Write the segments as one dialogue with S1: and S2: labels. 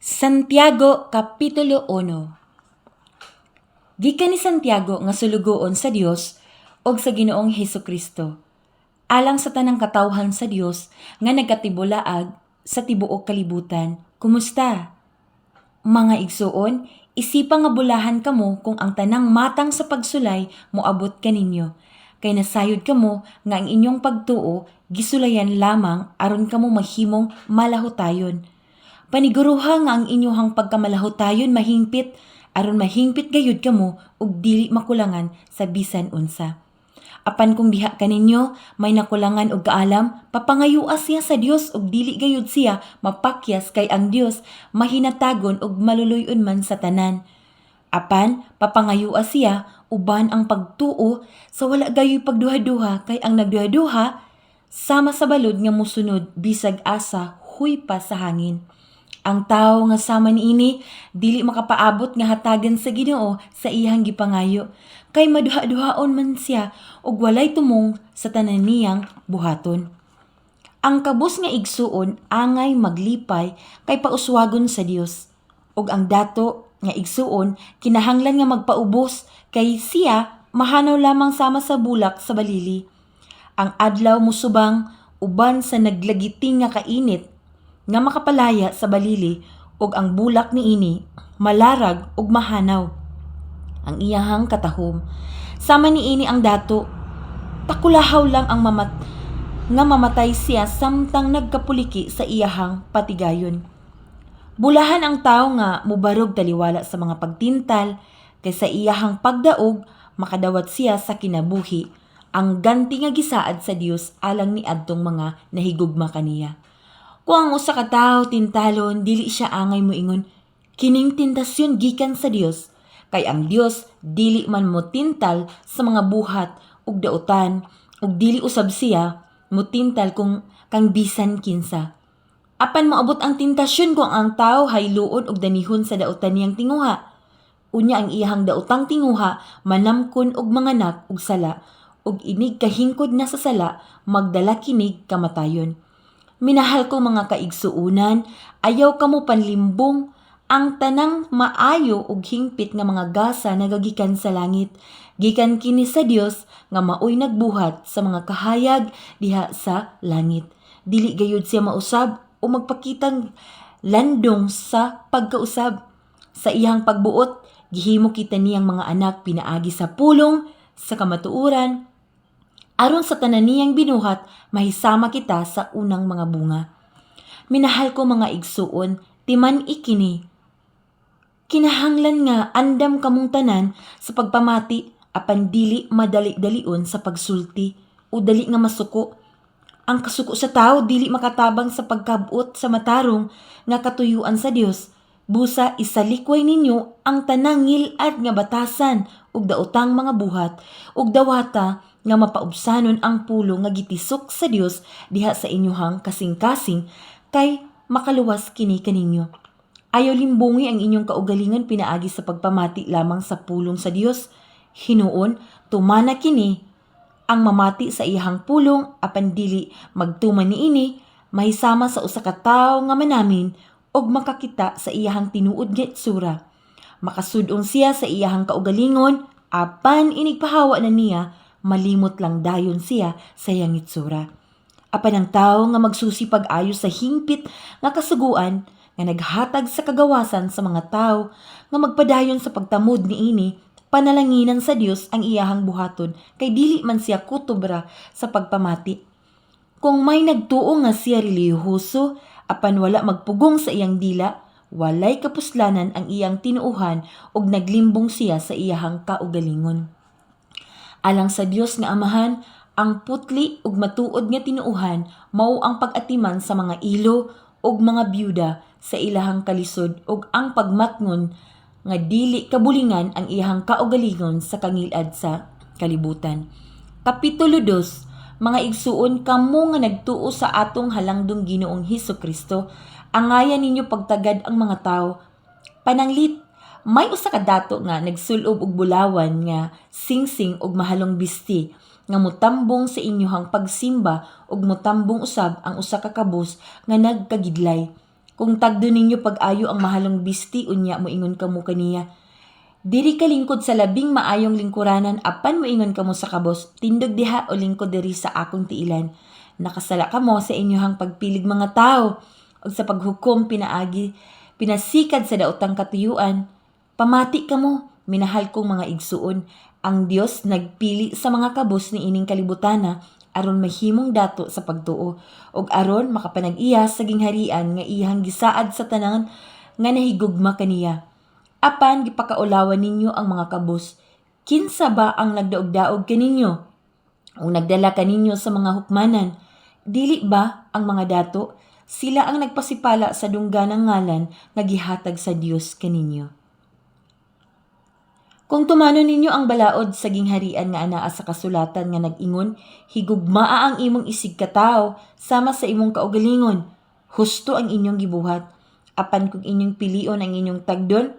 S1: Santiago Kapitulo 1. Gikan ni Santiago nga sulugoon sa Dios ug sa Ginoong Hesukristo. Alang sa tanang katawhan sa Dios nga nagkatibulaag sa tibuok kalibutan. Kumusta? Mga igsuon, isipa nga bulahan kamo kung ang tanang matang sa pagsulay moabot kaninyo. Kay nasayod kamo nga ang inyong pagtuo gisulayan lamang aron kamo mahimong malahutayon. Paniguruha nga ang inyuhang pagkamalahutayon mahingpit aron mahingpit gayud kamo ug dili makulangan sa bisan unsa. Apan kung diha kaninyo may nakulangan og kaalam, papangayua siya sa Dios ug dili gayud siya mapakyas kay ang Dios mahinatagon ug maluluy-on man sa tanan. Apan papangayua siya uban ang pagtuo sa wala gayoy pagduha-duha kay ang nagduha-duha sama sa balod nga mosunod bisag asa huy pa sa hangin. Ang tawo nga sama niini dili makapaabot nga hatagan sa Ginoo sa iyang gipangayo kay maduha-duhaon man siya ug walay tumong sa tanan niyang buhaton. Ang kabus nga igsuon angay maglipay kay pauswagon sa Dios, ug ang dato nga igsuon kinahanglan nga magpaubos kay siya mahanaw lamang sama sa bulak sa balili. Ang adlaw musubang uban sa naglagiting nga kainit nga makapalaya sa balili ug ang bulak niini malarag ug mahanaw ang iyahang katahom. Sama niini ang dato, takulahaw lang ang mamat nga mamatay siya samtang nagkapuliki sa iyahang patigayon. Bulahan ang tao nga mubarog taliwala sa mga pagtintal kay sa iyahang pagdaog makadawat siya sa kinabuhi, ang ganti nga gisaad sa Dios alang niadtong mga nahigugma kaniya. Kung ang usa ka tawo tintalon, dili siya angay moingon, "Kining tentasyon gikan sa Dios," kay ang Dios dili man motintal sa mga buhat ug dautan ug dili usab siya motintal kung kang bisan kinsa. Apan moabot ang tentasyon kung ang tao hayluon og danihon sa dautan niyang tinguha. Unya ang iyahang daotang tinguha manamkon og manganak og sala, ug inig kahingkod na sa sala, magdala kinig kamatayon. Minahal ko mga kaigsuunan, ayaw kamo panlimbong. Ang tanang maayo ug hingpit nga mga gasa nagagikan sa langit. Gikan kini sa Dios nga maoy nagbuhat sa mga kahayag diha sa langit. Dili gayud siya mausab o magpakitang landong sa pagkausab. Sa iyang pagbuot, gihimo kita niyang mga anak pinaagi sa pulong, sa kamatuoran, aron sa tanan niyang binuhat, mahisama kita sa unang mga bunga. Minahal ko mga igsuon, timan-i kini. Kinahanglan nga andam kamong tanan sa pagpamati apan dili madali-dalion sa pagsulti o dali nga masuko. Ang kasuko sa tao dili makatabang sa pagkabot sa matarong nga katuyuan sa Dios. Busa isalikway ninyo ang tanang ngil-ad nga batasan ug daotang mga buhat ug dawata nga mapaubsanon ang pulong nga gitisok sa Dios diha sa inyohang kasing-kasing kay makaluwas kini kaninyo. Ayaw limbungi ang inyong kaugalingon pinaagi sa pagpamati lamang sa pulong sa Dios. Hinuon, tumana kini ang mamati sa iyahang pulong apan dili magtuman niini mahisama sa usa ka tawo nga manamin ug makakita sa iyahang tinuod nga itsura. Makasud-ong siya sa iyahang kaugalingon apan inigpahawa na niya, malimot lang dayon siya sa iyang itsura. Apan ang tawo nga magsusi pag-ayo sa hingpit nga kasuguan nga naghatag sa kagawasan sa mga tawo nga magpadayon sa pagtamod niini, panalanginan sa Dios ang iyahang buhaton kay dili man siya kutubra sa pagpamati. Kung may nagtuo nga siya relihiyoso apan wala magpugong sa iyang dila, walay kapuslanan ang iyang tinuohan ug naglimbong siya sa iyahang kaugalingon. Alang sa Dios nga Amahan, ang putli ug matuod nga tinuohan mao ang pag-atiman sa mga ilo ug mga byuda sa ilahang kalisod ug ang pagmatngon nga dili kabulingan ang iyahang kaugalingon sa kangilad sa kalibutan. Kapitulo 2. Mga igsuon, kamo nga nagtuo sa atong halangdong Ginoong Hesus Kristo, angayan ninyo pagtagad ang mga tawo. Pananglit, may usa ka dato nga nagsulob og bulawan nga singsing og mahalong bisti nga motambong sa inyohang pagsimba ug motambong usab ang usa ka kabus nga nagkagidlay. Kung tagdo ninyo pag-ayo ang mahalong bisti, unya moingon kamo kaniya, "Diri ka lingkod sa labing maayong lingkuranan," apan moingon kamo sa kabos, "Tindog diha o lingkod diri sa akong tiilan." Nakasala kamo sa inyohang pagpilig mga tao ug sa paghukom pinaagi pinasikad sa daotang katuyuan. Pamati kamo, minahal kong mga igsuon. Ang Dios nagpili sa mga kabos niining kalibutana aron mahimong dato sa pagtuo ug aron makapanag-iya sa gingharian nga iyang gisaad sa tanan nga nahigugma kaniya. Apan gipakaulawan ninyo ang mga kabos. Kinsa ba ang nagdaog-daog kaninyo o nagdala kaninyo sa mga hukmanan? Dili ba ang mga dato? Sila ang nagpasipala sa dungganang ngalan nga gihatag sa Dios kaninyo. Kung tumanon ninyo ang balaod sa gingharian nga anaa sa kasulatan nga nag-ingon, "Higugmaa ang imong isigkatawo sama sa imong kaugalingon," husto ang inyong gibuhat. Apan kung inyong pilion ang inyong tagdon,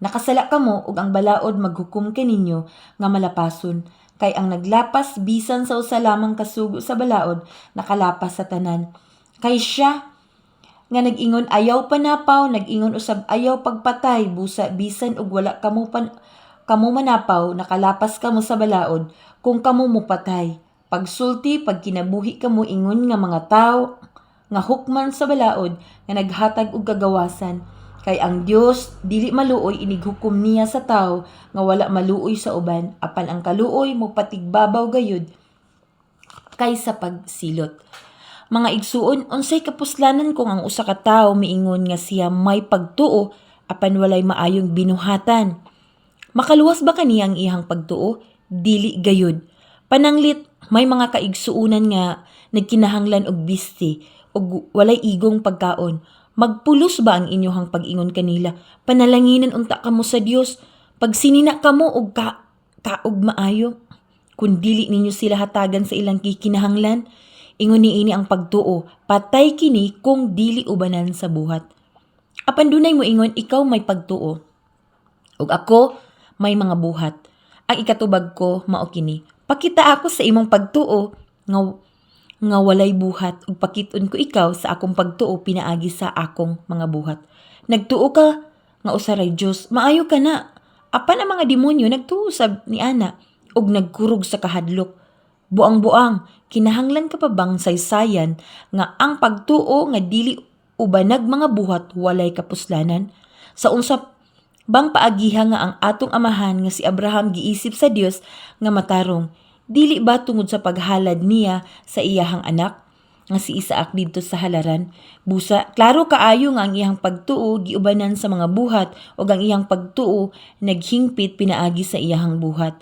S1: nakasala kamo ug ang balaod maghukom kaninyo nga malapason. Kay ang naglapas bisan sa usa lamang ka sugo sa balaod, nakalapas sa tanan. Kay siya nga nag-ingon, "Ayaw panapaw," nag-ingon usab, "Ayaw pagpatay." Busa bisan og wala kamo manapaw, nakalapas kamo sa balaod kung kamo mopatay. Pagsulti, pagkinabuhi kamo ingon nga mga tawo nga hukman sa balaod nga naghatag og kagawasan. Kay ang Dios dili maluoy inighukom niya sa tawo nga wala maluoy sa uban, apan ang kaluoy mopatigbabaw gayud kaysa pagsilot. Mga igsuon, unsay kapuslanan kung ang usa ka tawo miingon nga siya may pagtuo apan walay maayong binuhatan? Makaluwas ba kaniya ang iyang pagtuo? Dili gayud. Pananglit may mga kaigsuonan nga nagkinahanglan og bisti ug walay igong pagkaon. Magpulos ba ang inyohang pag-ingon kanila, "Panalanginan unta kamo sa Dios"? Pagsinina kamo og kaog maayo, kung dili ninyo sila hatagan sa ilang gikinahanglan? Ingon niini ang pagtuo, patay kini kung dili ubanan sa buhat. Apan dunay moingon, "Ikaw may pagtuo ug ako may mga buhat." Ang ikatubag ko mao kini: Pakita ako sa imong pagtuo nga walay buhat ug pakit-on ko ikaw sa akong pagtuo pinaagi sa akong mga buhat. Nagtuo ka nga usa ray Dios, maayo ka na. Apan ang mga demonyo nagtuo sab niana ug nagkurog sa kahadlok. Buang-buang, kinahanglan ka pa bang saysayan nga ang pagtuo nga dili ubanag mga buhat walay kapuslanan? Sa unsa bang paagiha nga ang atong amahan nga si Abraham giisip sa Dios nga matarong? Dili ba tungod sa paghalad niya sa iyahang anak nga si Isaac didto sa halaran? Busa, klaro kaayo nga ang iyang pagtuo giubanan sa mga buhat ug ang iyang pagtuo naghingpit pinaagi sa iyahang buhat.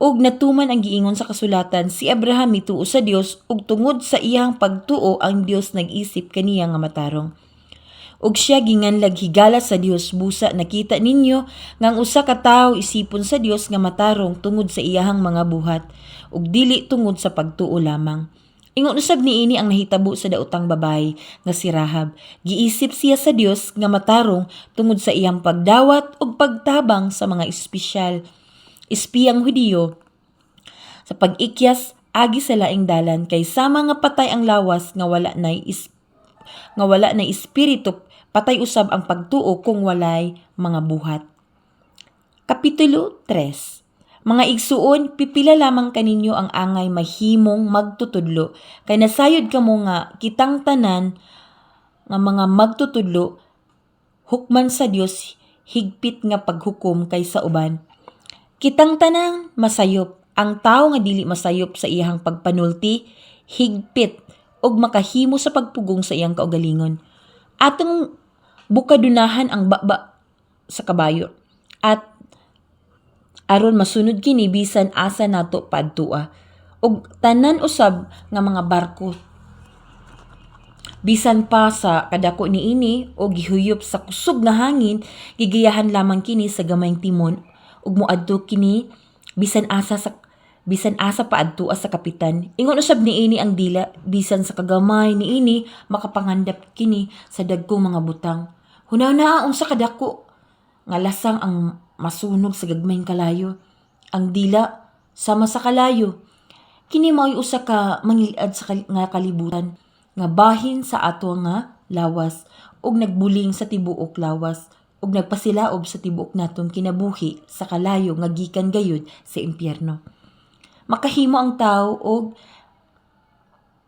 S1: Ug natuman ang giingon sa kasulatan, "Si Abraham mituo sa Dios ug tungod sa iyang pagtuo ang Dios nag-isip kaniya nga matarong. Ug siya ginganlag higala sa Dios." Busa nakita ninyo nga ang usa ka tawo isipon sa Dios nga matarong tungod sa iyahang mga buhat ug dili tungod sa pagtuo lamang. Ingon usab niini ang nahitabo sa daotang babayi nga si Rahab. Giisip siya sa Dios nga matarong tungod sa iyang pagdawat ug pagtabang sa mga espesyal espiyang Hudiyo sa pag-ikyas agi sa laing dalan. Kay sama nga patay ang lawas nga wala nay espiritu, patay usab ang pagtuo kung walay mga buhat. Kapitulo 3. Mga igsuon, pipila lamang kaninyo ang angay mahimong magtutudlo kay nasayod kamo nga kitang tanan nga mga magtutudlo hukman sa Dios higpit nga paghukom kaysa uban. Kitang tanan masayop. Ang tawo nga dili masayop sa iyahang pagpanulti, higpit ug makahimo sa pagpugong sa iyang kaugalingon. Atong bukadunahan ang baba sa kabayo at aron masunod kini bisan asa nato paadtua. Ug tanan usab nga mga barko, bisan pa sa kadako niini o gihuyop sa kusog nga hangin, gigiyahan lamang kini sa gamayng timon ug moadto kini bisan asa paadtua sa kapitan. Ingon usab niini ang dila, bisan sa kagamay niini, makapangandap kini sa dagkong mga butang. Hunahunaa unsa kadako nga lasang ang masunog sa gagmayng kalayo. Ang dila sama sa kalayo. Kini mao'y usa ka mangilad nga kalibutan nga bahin sa ato nga lawas ug nagbuling sa tibuok lawas ug nagpasilaob sa tibuok natong kinabuhi sa kalayo nga gikan gayud sa impyerno. Makahimo ang tao og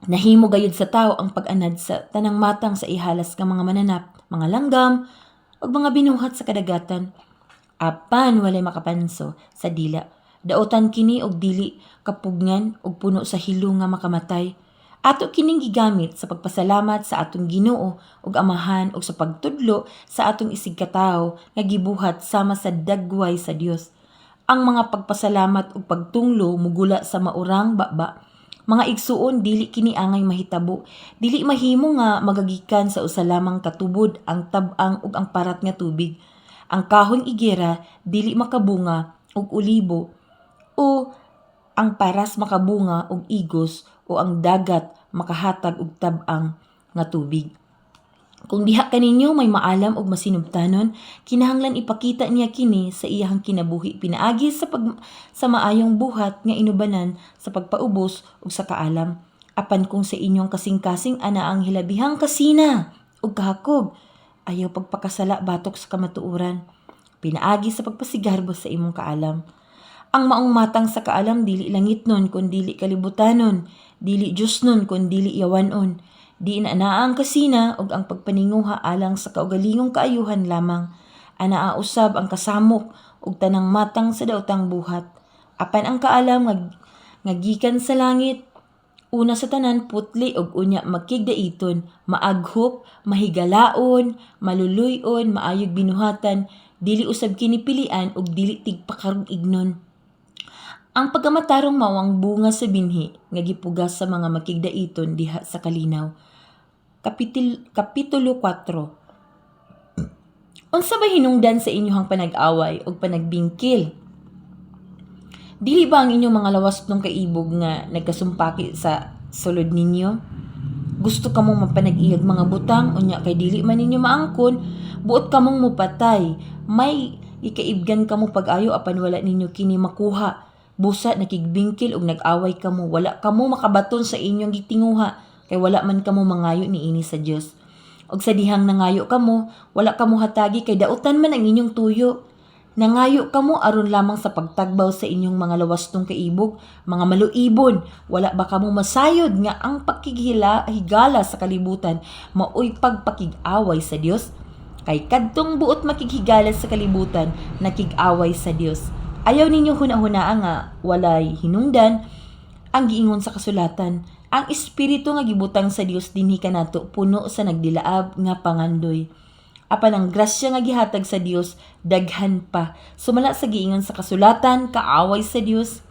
S1: nahimo gayud sa tao ang pag-anad sa tanang matang sa ihalas nga mga mananap, mga langgam, ug mga binuhat sa kadagatan. Apan walay makapanso sa dila. Daotan kini og dili kapugngan ug puno sa hilo nga makamatay. Ato kining gigamit sa pagpasalamat sa atong Ginoo ug Amahan ug sa pagtudlo sa atong isigkatawo nga gibuhat sama sa dagway sa Dios. Ang mga pagpasalamat ug pagtunglo mugula sa maurang baba. Mga igsuon, dili kini angay mahitabo. Dili mahimo nga magagikan sa usa lamang ka tubod ang tab-ang ug ang parat nga tubig. Ang kahoyng igera dili makabunga og olibo o ang paras makabunga og igos o ang dagat makahatag og tab-ang nga tubig. Kung diha kaninyo may maalam og masinubtanon, kinahanglan ipakita niya kini sa iyahang kinabuhi pinaagi sa maayong buhat nga inubanan sa pagpaubos ug sa kaalam. Apan kung sa inyong kasing-kasing ana ang hilabihang kasina ug kahakog, ayaw pagpakasala batok sa kamatuoran pinaagi sa pagpasigarbo sa imong kaalam. Ang maong matang sa kaalam dili langitnon kun dili kalibutanon, dili Diyosnon kun dili yawanon. Diin anaa ang kasina ug ang pagpaninguha alang sa kaugalingong kaayuhan lamang. Anaa usab ang kasamok ug tanang matang sa daotang buhat. Apan ang kaalam nga gikan sa langit, una sa tanan putli ug unya makigdaiton, maaghop, mahigalaon, maluluy-on, maayog binuhatan, dili usab kini pilian ug dili tigpakarug ignon. Ang pagkamatarong mao ang bunga sa binhi nga gipugas sa mga makigdaiton diha sa kalinaw. Kapitulo 4. Unsa ba hinungdan sa inyong panag-away ug panagbingkil? Dili ba ang inyong mga lawasnong kaibog nga nagkasumpaki sa sulod ninyo? Gusto kamong mapanag-iyag mga butang, unya kay dili man ninyo maangkon, buot kamong mupatay. May ikaibgan kamo pag-ayo apan wala ninyo kini makuha. Busa nakigbingkil ug nag-away kamo, wala kamo makabaton sa inyong gitinguha kay wala man kamo mangayo niini sa Dios. Og sa dihang nangayo kamo, wala kamo hatagi kay dautan man ang inyong tuyo. Nangayo kamo aron lamang sa pagtagbaw sa inyong mga lawasnong kaibog, mga maluibon. Wala ba kamo masayod nga ang pakighila higala sa kalibutan maoy pagpakig-away sa Dios? Kay kadtong buot makighigala sa kalibutan, nakig-away sa Dios. Ayaw ninyo huna-hunaa nga walay hinungdan ang giingon sa kasulatan. Ang espiritu nga gibutang sa Dios dinhi kanato puno sa nagdilaab nga pangandoy. Apan ang grasya nga gihatag sa Dios daghan pa. Sumala sa giingon sa kasulatan, kaaway sa Dios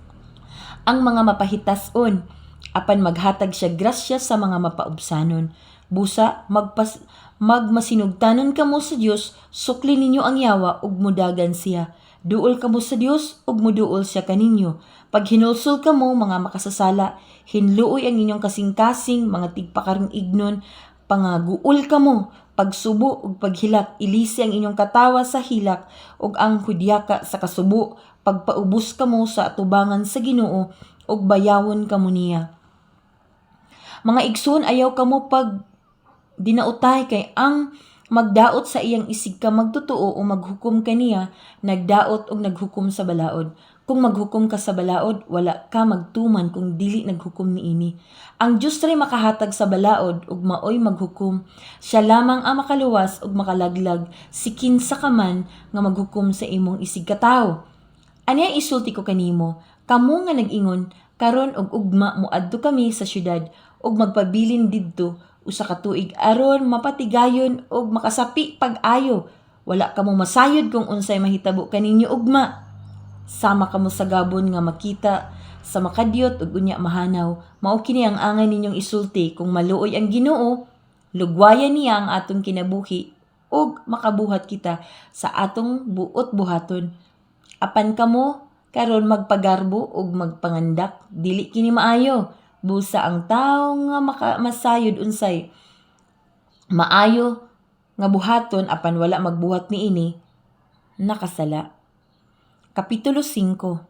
S1: ang mga mapahitason, apan maghatag siya grasya sa mga mapaubsanon. Busa magmasinugtanon kamo sa Dios, sukli ninyo ang yawa ug mudagan siya. Duol kamo sa Dios ug muduol siya kaninyo. Paghinulsol kamo, mga makasasala, hinluoy ang inyong kasing-kasing, mga tigpakarong ignon, pangaguol kamo, pagsubo ug paghilak, ilisi ang inyong katawa sa hilak ug ang hudyaka sa kasubo, pagpaubos kamo sa atubangan sa Ginoo ug bayawon kamo niya. Mga igsoon, ayaw kamo pag dinautay kay ang magdaot sa iyang isig ka magtotoo o maghukom kaniya, nagdaot og naghukom sa balaod. Kung maghukom ka sa balaod, wala ka magtuman kung dili naghukom niini. Ang Dios ray makahatag sa balaod ug maoy maghukom. Siya lamang ang makaluwas ug makalaglag, si kinsa ka man nga maghukom sa imong isig katawo. Ani ang isulti ko kanimo, kamo nga nag-ingon, "Karon ug ugma moadto kami sa syudad ug magpabilin didto usa ka tuig aron mapatigayon ug makasapi pag-ayo." Wala kamo masayod kung unsay mahitabo kaninyo ugma. Sama kamo sa gabon nga makita sa makadyot ug unya mahanaw. Mao kini ang angay ninyong isulti, "Kung maluoy ang Ginoo, lugwayan niya ang atong kinabuhi ug makabuhat kita sa atong buot buhaton." Apan kamo karon magpagarbo ug magpangandak, dili kini maayo. Busa ang tawo nga masayod unsay maayo nga buhaton apan wala magbuhat niini, nakasala. Kapitulo 5.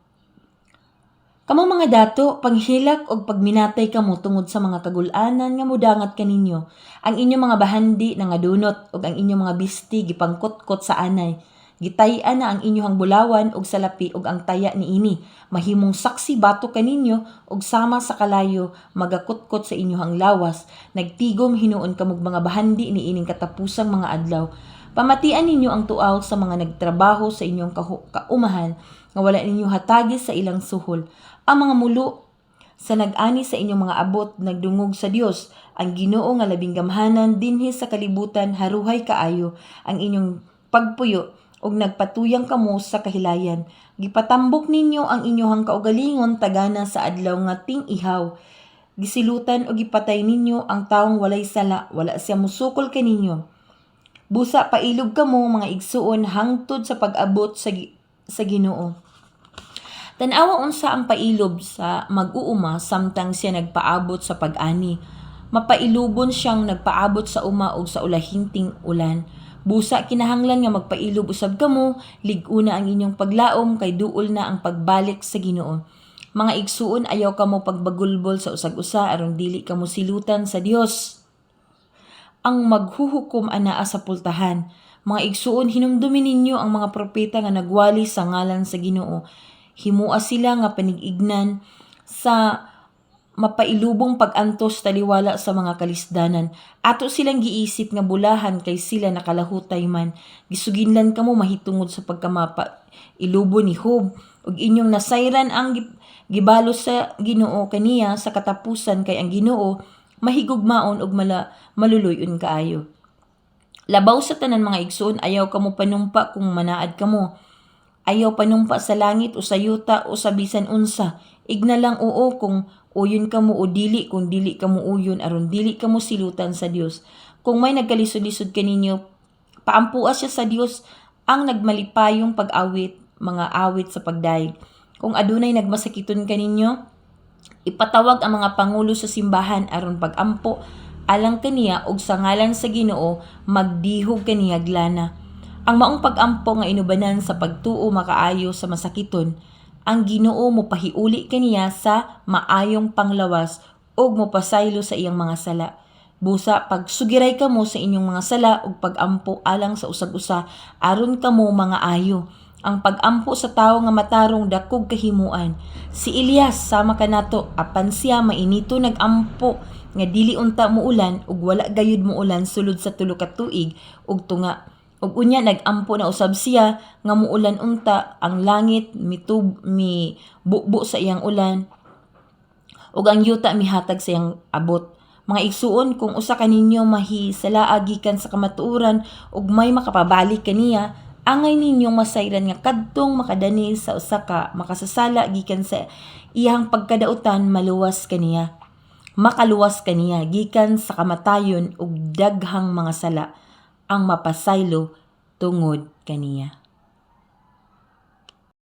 S1: Kamo mga dato, panghilak og pagminatay kamo tungod sa mga kagul-anan nga mudangat kaninyo. Ang inyong mga bahandi nangadunot ug ang inyong mga bisti gipangkutkot sa anay. Gitay-an na ang inyong bulawan og salapi ug ang taya niini mahimong saksi batok kaninyo ug sama sa kalayo magakutkot sa inyong lawas. Nagtigom hinuon kamog mga bahandi niining katapusang mga adlaw. Pamatian ninyo ang tuaw sa mga nagtrabaho sa inyong kaumahan nga wala ninyo hatagi sa ilang suhol. Ang mga mulo sa nag-ani sa inyong mga abot nagdungog sa Dios, ang Ginoo nga labing gamhanan dinhi sa kalibutan. Haruhay kaayo ang inyong pagpuyo ug nagpatuyang kamo sa kahilayan. Gipatambok ninyo ang inyong kaugalingon tagana sa adlaw nga ting-ihaw. Gisilutan o gipatay ninyo ang tawong walay sala, wala siya musukol kaninyo. Busa pailob kamo, mga igsuon, hangtod sa pag-abot sa Ginoo. Tan-awa unsa ang pailob sa mag-uuma samtang siya nagpaabot sa pag-ani. Mapailubon siyang nagpaabot sa uma og sa ulahing ting-ulan. Busa kinahanglan nga magpailob usab kamo, lig-una ang inyong paglaom kay duol na ang pagbalik sa Ginoo. Mga igsuon, ayaw kamo pagbagulbol sa usag-usa aron dili kamo silutan sa Dios. Ang maghuhukom anaa sa pultahan. Mga igsuon, hinumdumi ninyo ang mga propeta nga nagwali sa ngalan sa Ginoo. Himua sila nga panig-ignan sa mapailubong pag-antos taliwala sa mga kalisdanan. Ato silang giisip nga bulahan kay sila nakalahutay man. Gisuginlan kamo mahitungod sa pagkamapa ilubo ni Job ug inyong nasayran ang gibalos sa Ginoo kaniya sa katapusan, kay ang Ginoo mahigugmaon ug maluluy-on kaayo. Labaw sa tanan, mga igsoon, ayaw kamo panumpa kung manaad kamo. Ayaw panumpa sa langit o sa yuta o sa bisan unsa. Igna lang "oo" kung uyon kamo o "dili" kung dili kamo uyon aron dili kamo silutan sa Dios. Kung may nagkalisod-lisod kaninyo, paampua siya sa Dios ang nagmalipayong pag-awit, mga awit sa pagdayeg. Kung adunay nagmasakiton kaninyo, ipatawag ang mga pangulo sa simbahan aron pagampo alang kaniya ug sa ngalan sa Ginoo magdihog kaniya lana. Ang maong pagampo nga inubanan sa pagtuo makaayo sa masakiton. Ang Ginoo mopahiuli kaniya sa maayong panglawas ug mopasaylo sa iyang mga sala. Busa pagsugiray kamo sa inyong mga sala ug pagampo alang sa usag-usa aron kamo mga ayo. Ang pagampo sa tawo nga matarong dakog kahimuan. Si Elias sama kanato, apan siya mainito nagampo nga dili unta muulan ug wala gayud muulan sulod sa 3 ka tuig ug tunga. Ug unya nagampo na usab siya nga muulan unta, ang langit mitub mi bubo sa iyang ulan ug ang yuta mihatag sa iyang abot. Mga igsuon, kung usa kaninyo mahisalaa gikan sa kamatuoran ug may makapabalik kaniya, angay ninyong masayran nga kadtong makadani sa usa ka makasasala gikan sa iyang pagkadautan maluwas kaniya. Makaluwas kaniya gikan sa kamatayon ug daghang mga sala ang mapasaylo tungod kaniya.